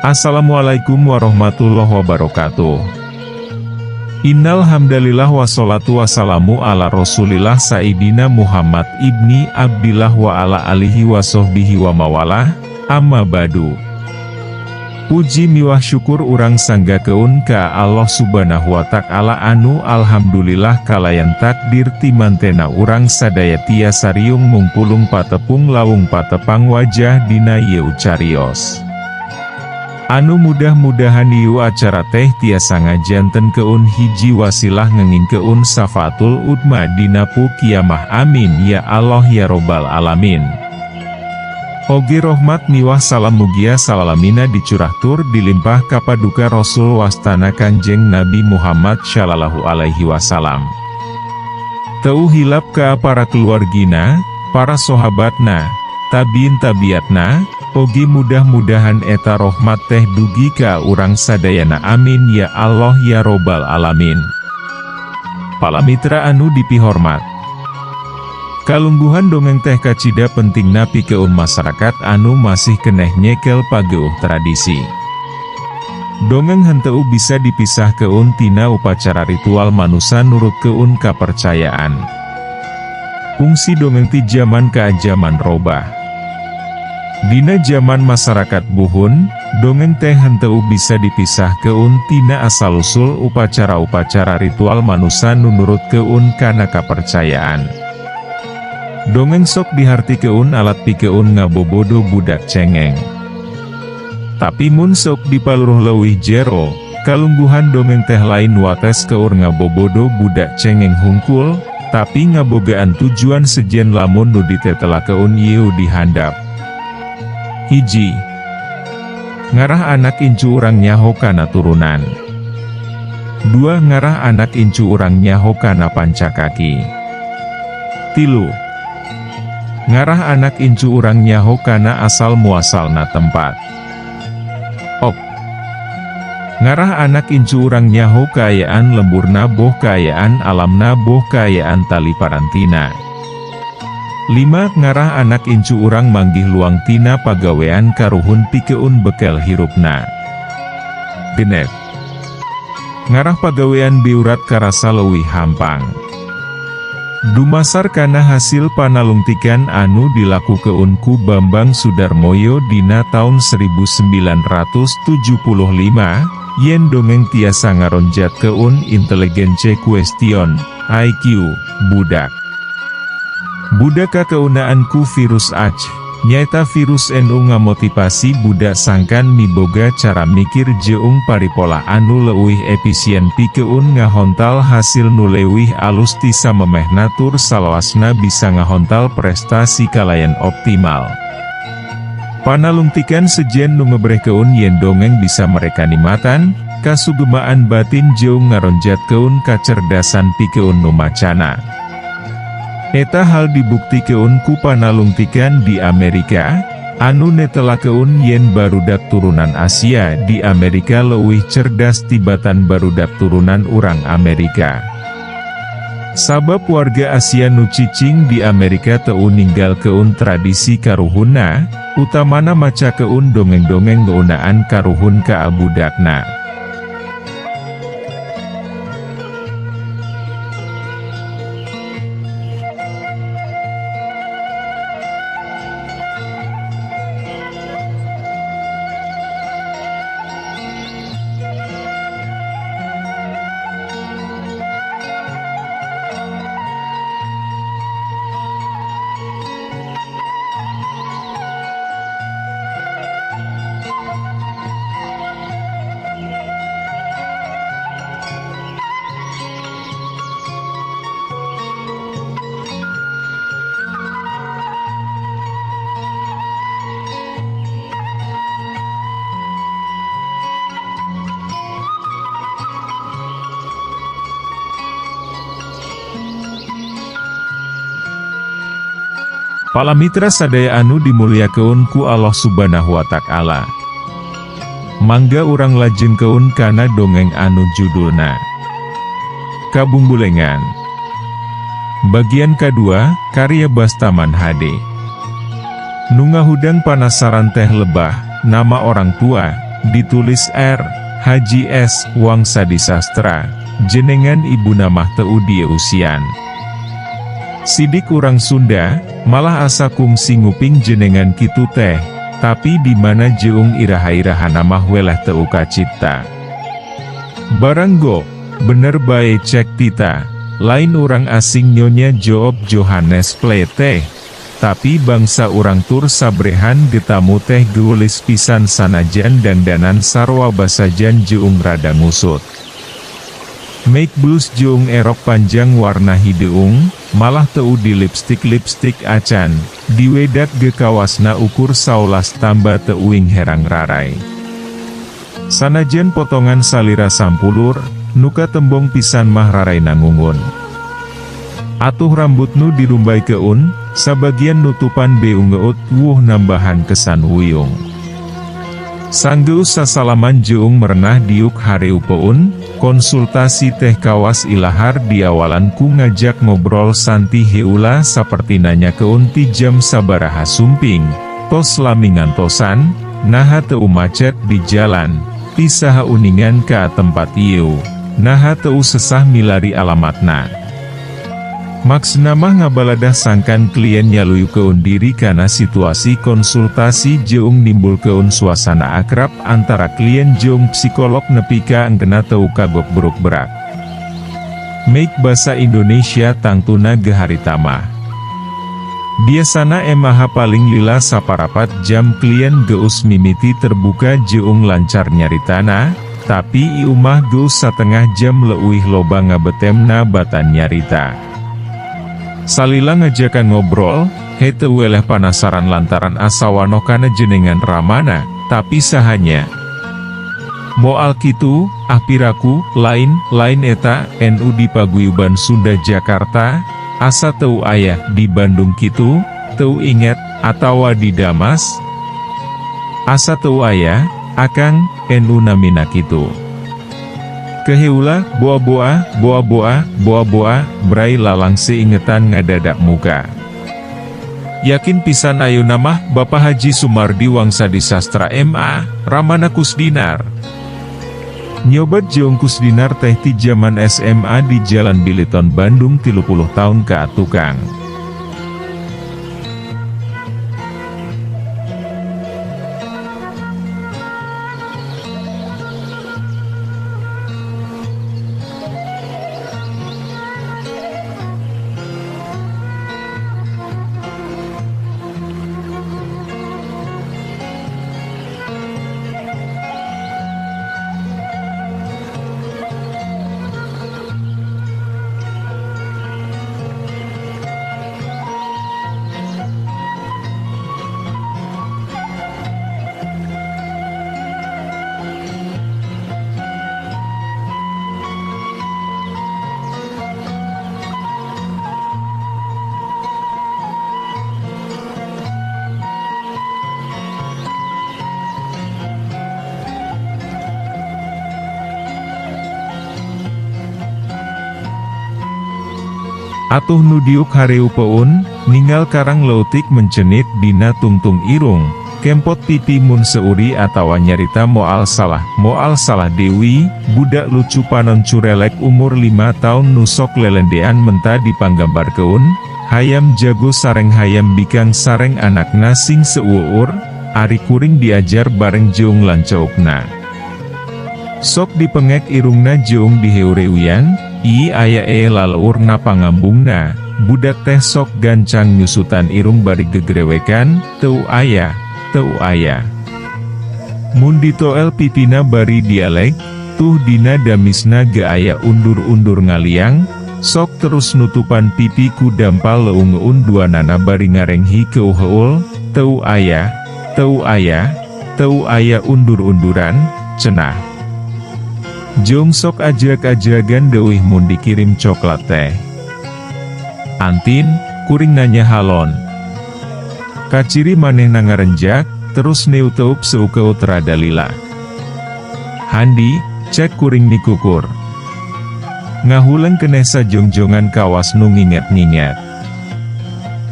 Assalamualaikum warahmatullahi wabarakatuh. Innal hamdalillah wassalatu wassalamu ala rasulillah Sayyidina Muhammad ibni Abdillah wa ala alihi wa sahbihi wa mawalah, amma ba'du. Puji miwah syukur urang sanggakeun ka Allah Subhanahu wa Ta'ala anu alhamdulillah kalayan takdir timantena urang sadaya tiasa riung mungpulung patepung lawung patepang wajah dina ieu carios. Anu mudah-mudahan ieu acara teh tiasa ngajantenkeun hiji wasilah ngengingkeun safaatul udzma dina kiamah, amin ya Allah ya robbal alamin. Oge rohmat miwah salam mugia salalamina dicurah tur dilimpah ka paduka Rasul wastana Kanjeng Nabi Muhammad Shallallahu alaihi wasallam. Teu hilap ka para keluargina, para sahabatna, tabiin tabiatna, oge mudah-mudahan eta rohmat teh dugi ka urang sadayana, amin ya Allah ya robbal alamin. Palamitra anu dipihormat. Kalungguhan dongeng teh kacida pentingna pikeun masyarakat anu masih keneh nyekel pageuh tradisi. Dongeng henteu bisa dipisahkeun tina upacara ritual manusa nurutkeun kapercayaan. Fungsi dongeng ti jaman ka jaman robah. Dina jaman masyarakat buhun, dongeng teh henteu bisa dipisahkeun tina asal-usul upacara-upacara ritual manusa nu nurutkeun kana kapercayaan. Dongeng sok dihartikeun alat pikeun ngabobodo budak cengeng. Tapi mun sok dipaluruh leuwih jero, kalungguhan dongeng teh lain wates keur ngabobodo budak cengeng hungkul, tapi ngabogaan tujuan sejen lamun nu ditetelakeun ieu di handap. 1. Ngarah anak incu urang nyaho kana turunan. 2. Ngarah anak incu urang nyaho kana pancakaki. 3. Ngarah anak incu urang nyaho kana asal muasalna tempat. 4. Ngarah anak incu urang nyaho kaayaan lemburna, boh kaayaan alamna, boh kaayaan tali parantina. 5. Ngarah anak incu urang manggih luang tina pagawean karuhun pikeun bekel hirupna. 6. Ngarah pagawean beurat karasa leuwih hampang. Dumasar kana hasil panalungtikan anu dilakukeun ku Bambang Sudarmoyo dina taun 1975, yen dongeng tiasa ngaronjatkeun intelligence quotient IQ budak. Budak kakeunaan ku virus AIDS, nyaeta virus nu ngamotivasi budak sangkan miboga cara mikir jeung paripola anu leuwih efisien pikeun ngahontal hasil nu leuwih alus ti samemehna tur salawasna bisa ngahontal prestasi kalayan optimal. Panalungtikan sejen nu ngebrehkeun yen dongeng bisa mere kanikmatan, kasugemaan batin jeung ngaronjatkeun kacerdasan pikeun nu macana. Eta hal dibuktikeun ku panalungtikan di Amerika, anu netelakeun yen barudak turunan Asia di Amerika leuwih cerdas tibatan barudak turunan urang Amerika. Sabab warga Asia nu cicing di Amerika teu ninggalkeun tradisi karuhunna, utamana macakeun dongeng-dongeng ngeunaan karuhun ka budakna. Palamitra sadaya anu dimuliakeun ku Allah Subhanahu wa Ta'ala. Mangga urang lajengkeun kana dongeng anu judulna Kabungbulengan. Bagian kedua, karya Bastaman HD. Nu ngahudang panasaran teh lebah, nama orang tua, Ditulis R. Haji S. Wangsadisastra, jenengan ibuna mah teu dieusian. Sidik urang Sunda, malah asa kungsi nguping jenengan kitu teh, tapi di mana jeung iraha-irahana mah weleh teu kacipta. Baranggo, bener bae cek tita, lain urang asing Nyonya Joop Johannes Plate teh, tapi bangsa urang tur sabrehan getamu teh geulis pisan sanajan dangdanan sarwa basajan jeung rada ngusut. Make blus jeung erok panjang warna hideung, malah teu di lipstik-lipstik acan, diwedak ge kawasna ukur 11 tamba teuing herang rarai. Sanajan potongan salira sampulur, nu katembong pisan mah rarai nangungun. Atuh rambut nu dirumbaikeun, sabagian nutupan beungeut wuh nambahan kesan wuyung. Sanggeus sasalaman jeung merenah diuk hareupeun, konsultasi teh kawas ilahar diawalan ku ngajak ngobrol santi heula saperti nanyakeun ti jam sabaraha sumping, tos lami ngantosan, naha teu macet di jalan, ti saha uningan ka tempat ieu, naha teu sesah milari alamatna. Maksudna mah ngabaladah sangkan klien nyaluyukeun diri kana situasi konsultasi jeung nimbulkeun suasana akrab antara klien jeung psikolog nepi ka engkena teu kagok buruk berak. Make basa Indonesia tangtuna ge harita mah. Biasana emaha paling lila saparapat jam klien geus mimiti terbuka jeung lancar nyaritana, tapi ieu mah geus satengah jam leuwih loba ngabetemna batan nyarita. Salila ngajakan ngobrol, hete weleh panasaran lantaran asa wanoh kana jenengan ramana, tapi sahanya. Moal kitu, ah piraku, lain, lain eta, NU di Paguyuban Sunda Jakarta, asa teu aya di Bandung kitu, teu inget, atawa di Damas? Asa teu aya, akang, NU namina kitu. Keheula, boa-boa, boa-boa, boa-boa, brai lalangse ingetan ngadadak muka. Yakin pisan ayeuna mah Bapak Haji Sumardi Wangsadisastra MA, Ramana Kusdinar. Nyobat jeung Kusdinar teh ti jaman SMA di Jalan Biliton Bandung 30 tahun ka tukang. Atuh nu diuk hareupeun, ningal karang leutik mencenit dina tungtung irung, kempot pipi mun seuri atawa nyarita moal salah, moal salah deui, budak lucu panon curelek umur 5 tahun nusok lelendean menta dipanggambarkeun, hayam jago sareng hayam bikang sareng anakna sing seueur, ari kuring diajar bareng jeung lanceukna. Sok dipengek irungna jeung diheureuyan, ii aya e laleur pangambungna, budak teh sok gancang nyusutan irung bari gegrewekan, teu aya, teu aya. Mun ditoel pipina bari dialek, tuh dina damisna ge aya undur-undur ngaliang, sok terus nutupan pipi ku dampal leungeun duanana bari ngarenghi keuheul, teu aya, teu aya, teu aya undur-unduran, cenah. Jong sok ajag-ajagan deuih mun dikirim coklat teh. Antin, kuring nanya halon. Kaciri manehna ngarenjak, terus neuteup seukeut rada lila. Handi, cek kuring nikukur. Ngahuleng keneh sajongjongan kawas nu nginget-nginget.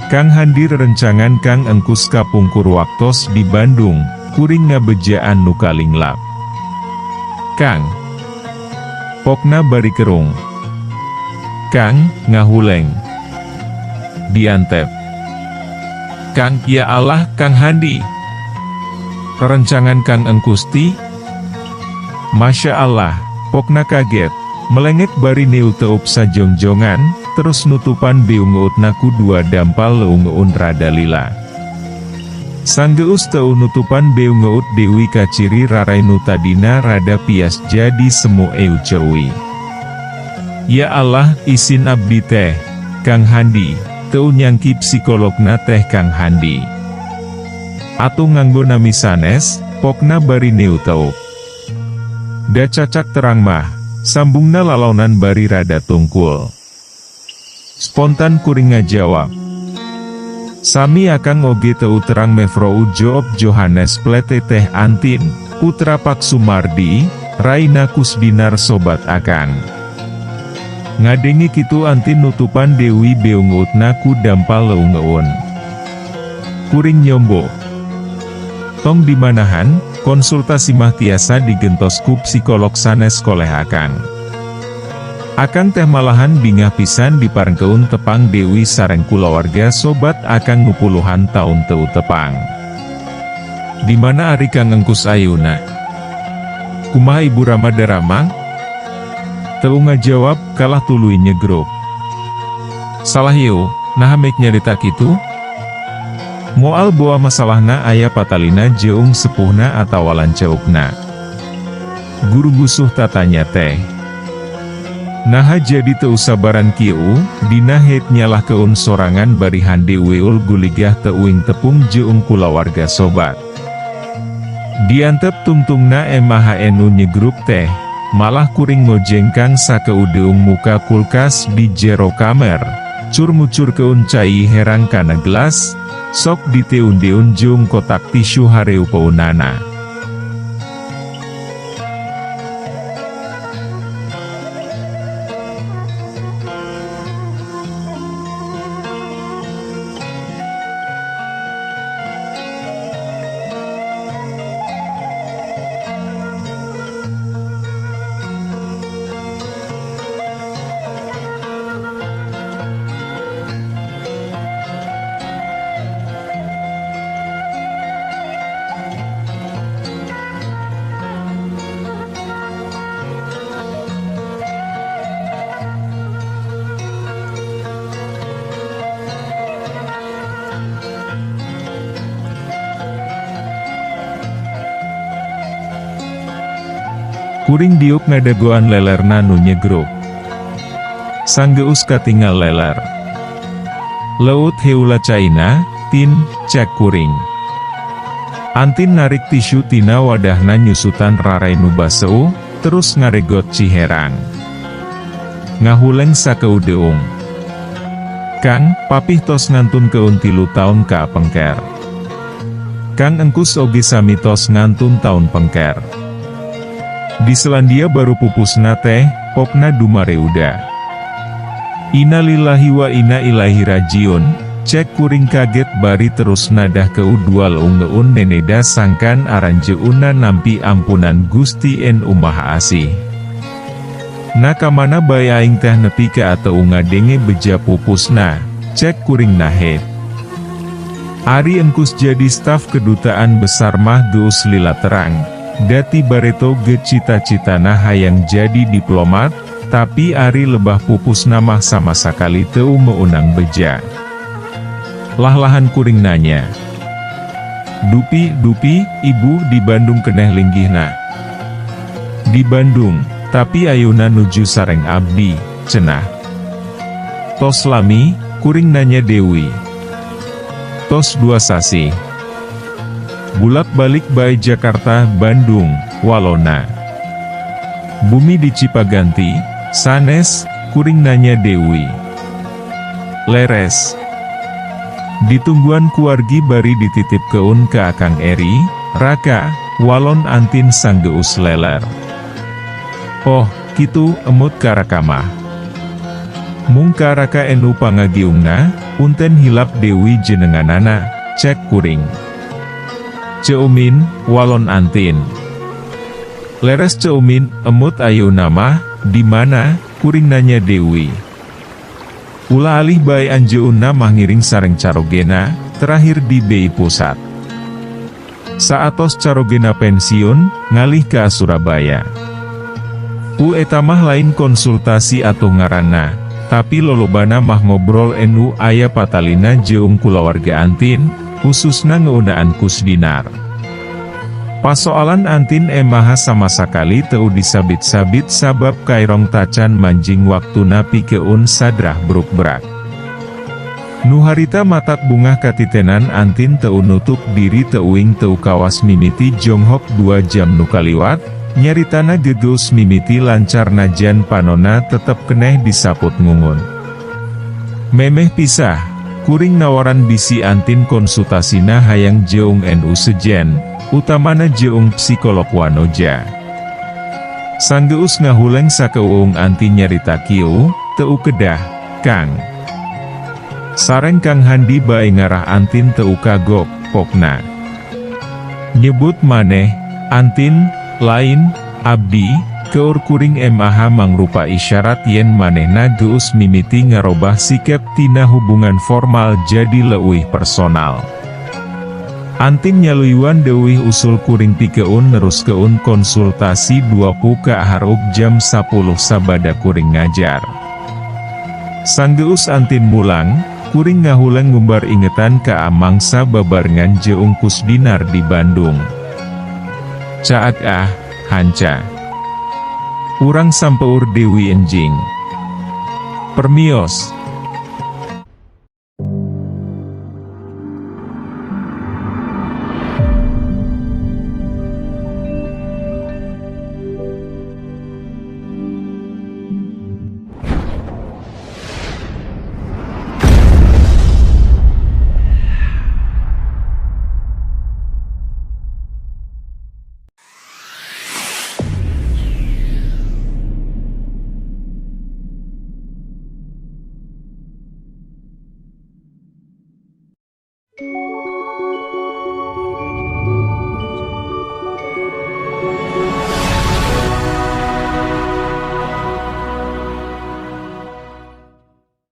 Kang Handi rerencangan Kang Engkus kapungkur waktos di Bandung, Kuring ngabejaan nu kalinglap. Kang. Pokna bari kerung. Kang, ngahuleng. Diantep. Kang, ya Allah, Kang Handi. Rerencangan Kang Engkusti? Masya Allah, pokna kaget, melengek bari neuteup sajongjongan, terus nutupan beungeutna ku dua dampal leungeun rada lila. Sanggeus teu nutupan beungeut Dewi kaciri rarai nu tadina rada pias jadi semu eu ceuwi. Ya Allah, isin abdi teh, Kang Handi, teu nyangki psikologna teh Kang Handi. Atuh nganggo nami sanes, pokna bari neuteup. Da cacak terang mah, sambungna lalaonan bari rada tungkul. Spontan kuring ngajawab. Sami akang oge teu terang mevrouw Joop Johannes Plate teh Antin, putra Pak Sumardi, Raina Kusdinar sobat akang. Ngadenge kitu Antin nutupan Dewi beungeutna ku dampal leungeun. Kuring nyombo. Tong dimanahan, konsultasi mah tiasa digentos ku psikolog sanes koleh akang. Akang teh malahan bingah pisan diparengkeun tepang Dewi sareng kulawarga sobat akang nu puluhan taun teu tepang. Di mana ari Kang Engkus ayeuna? Kumaha Ibu Rama daramang? Teu ngajawab, kalah tuluy nyegruk. Salah yeuh, naha mek nyarita kitu? Moal boa masalahna aya patalina jeung sepuhna atawa lanceukna. Guru gusuh tatanya teh. Naha jadi teu sabaran kieu, dina het nyalahkeun sorangan bari hande weul guligah teuing tepung jeung kulawarga sobat. Diantep tungtungna emah nu nyegruk teh, malah kuring ngojengkang sakeudeung muka kulkas di jero kamer, cur ngucurkeun cai herang kana gelas, sok diteun-deun jeung kotak tisu hareupeunana. Kuring diuk ngadagoan lelerna nu nyegruk. Sanggeus katingal leler. Leut heula caina, Tin, cek kuring. Antin narik tisu tina wadahna nyusutan rarai nu baseuh, terus ngaregot ciherang. Ngahuleng sakeudeung. Kang, papih tos ngantunkeun 3 taun ka pengker. Kang Engkus oge sami tos ngantun taun pengker. Di Selandia Baru pupusna teh, pokna dumareuda. Innalillahi wa inna ilaihi rajiun, cek kuring kaget bari terus nadah keu dua leungeun neneda sangkan aranjeunna nampi ampunan Gusti Anu Maha Asih. Na kamana bae aing teh nepi ka ateu ngadenge beja pupusna, cek kuring nahet. Ari Engkus jadi staf kedutaan besar mah geus lila terang. Dati bareto ge cita-citana hayang jadi diplomat, tapi ari lebah pupusna mah sama sakali teu meunang beja. Lah-lahan kuring nanya. Dupi, dupi, ibu di Bandung keneh linggihna. Di Bandung, tapi ayeuna nuju sareng abdi, cenah. Tos lami, kuring nanya Dewi. Tos 2 sasih. Bulak-balik bae Jakarta, Bandung, Walona. Bumi di Cipaganti, sanes, kuring nanya Dewi. Leres. Ditungguan kuargi bari dititipkeun ka Akang Eri, Raka, walon Antin sanggeus leler. Oh, kitu emut ka Raka mah. Mung ka Raka enu pangagiungna, punten hilap Dewi jenenganana, cek kuring. Ceu Umin, walon Antin. Leres Ceu Umin, emut ayeuna mah, di mana, kuring nanya Dewi. Ulah alih bae anjeunna mah ngiring sareng carogena, terakhir di BI Pusat. Saatos carogena pensiun, ngalih ka Surabaya. Ku eta mah lain konsultasi atuh ngaranna, tapi lolobana mah ngobrol enu aya patalina jeung kulawarga Antin, khususna ngeunaan Kusdinar. Pasoalan Antin emaha sama sakali teu disabit-sabit sabab kairong tacan manjing waktuna pikeun sadrah brukbrak. Nu harita matak bungah katitenan Antin teu nutup diri teuing teu kawas mimiti jonghok 2 jam nu kaliwat, nyaritana gegeus mimiti lancar najan panona tetep keneh disaput ngungun. Memeh pisah, kuring nawaran bisi Antin konsultasina hayang jeung nu sejen, utamana jeung psikolog wanoja. Sanggeus ngahuleng sakeueung Antin nyarita kieu, teu kedah, Kang. Sareng Kang Handi bae ngarah Antin teu kagok, pokna. Nyebut maneh, Antin, lain, abdi, keur kuring mah mangrupa isyarat yen manehna geus mimiti ngarobah sikep tina hubungan formal jadi leuwih personal. Antin nyaluyuan deuih usul kuring pikeun neruskeun konsultasi 2 puka hareup jam 10 sabada kuring ngajar. Sanggeus Antin mulang, kuring ngahuleng ngumbar ingetan ka mangsa babarengan jeung Kusdinar di Bandung. Caag ah, hanca. Urang sampeur deui enjing. Permios.